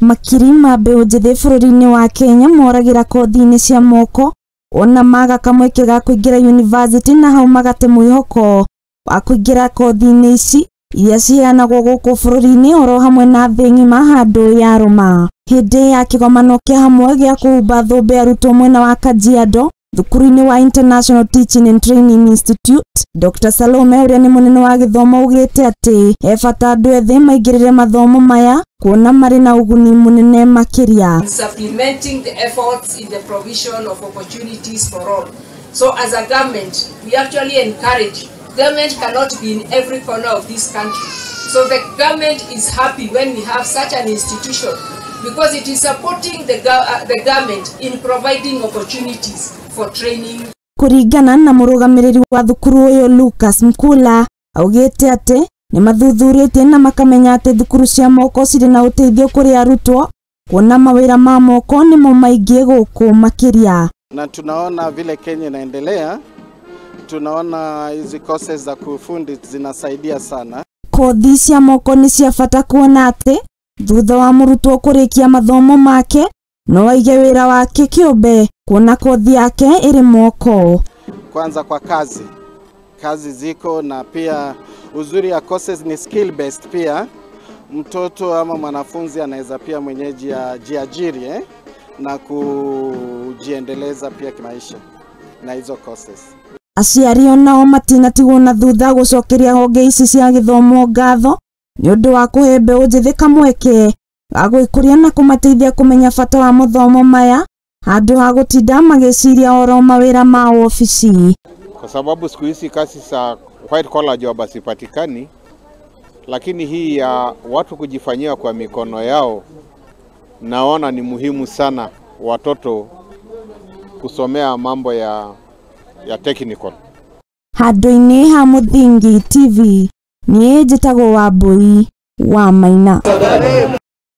Makiri ma mbeũ njĩthĩ bũrũri-inĩ wa Kenya moragĩra kothi-inĩ cia moko ona maga kamweke ga kũingĩra university na hau magate mwĩhoko wa kũingĩra kothi-inĩ ici iria ciheanagwo gũkũ bũrũri-inĩ oro hamwe na thĩ ng'ima handũ ya rũma. Hĩndĩ ya kĩgomano kĩa hamwe gĩa kũhumba thũmbĩ arutwo mwena wa Kajiado thukuru-inĩ wa International Teaching and Training Institute, Dr. Salome ũrĩa nĩ mũnene wa gĩthomo augĩte atĩ he bata andũ ethĩ maingĩrĩre mathomo maya kuona marĩ na ũguni mũnene makĩria. Supplementing the efforts in the provision of opportunities for all. So as a government, we actually encourage. Government cannot be in every corner of this country. So the government is happy when we have such an institution because it is supporting the government in providing opportunities for training. Kũringana na mũrũgamĩrĩri wa thukuru ũyũ Lucas Mkula augĩte atĩ nĩ mathuthurĩtie na makamenya atĩ thukuru cia moko cirĩ na ũteithio kũrĩ arutwo kuona mawĩra ma moko nĩmo maingĩ gũkũ makĩria. Na tunaona vile Kenya inaendelea, tunaona hizi courses za kufundi zinasaidia sana. Kothi cia moko nĩ cia bata kuona atĩ thutha wa mũrutwo kũrĩkia mathomo make no aige wĩra wake kĩũmbe kuona kothi yake ĩrĩ moko. Kwanza kwa kazi, kazi ziko, na pia uzuri ya courses ni skill based. Pia mtoto ama mwanafunzi anaweza pia mwenyeji ajiajiri na kujiendeleza pia kimaisha na hizo courses. Aciari onao matinatigwo na thutha gũcokeria honge ici cia gĩthomo ngatho nĩ ũndũ wa kũhe mbeũ njĩthĩ kamweke ga gwĩkũria na kũmateithia kũmenya bata wa mathomo maya handũ ha gũtinda magĩciria oro mawĩra ma obici. Kwa sababu siku hizi kazi za white collar job hazipatikani, lakini hii ya watu kujifanyia kwa mikono yao naona ni muhimu sana watoto kusomea mambo ya technical. Handũ-inĩ ha Mũthingi TV, niĩ njĩtagwo Wambui wa Maina.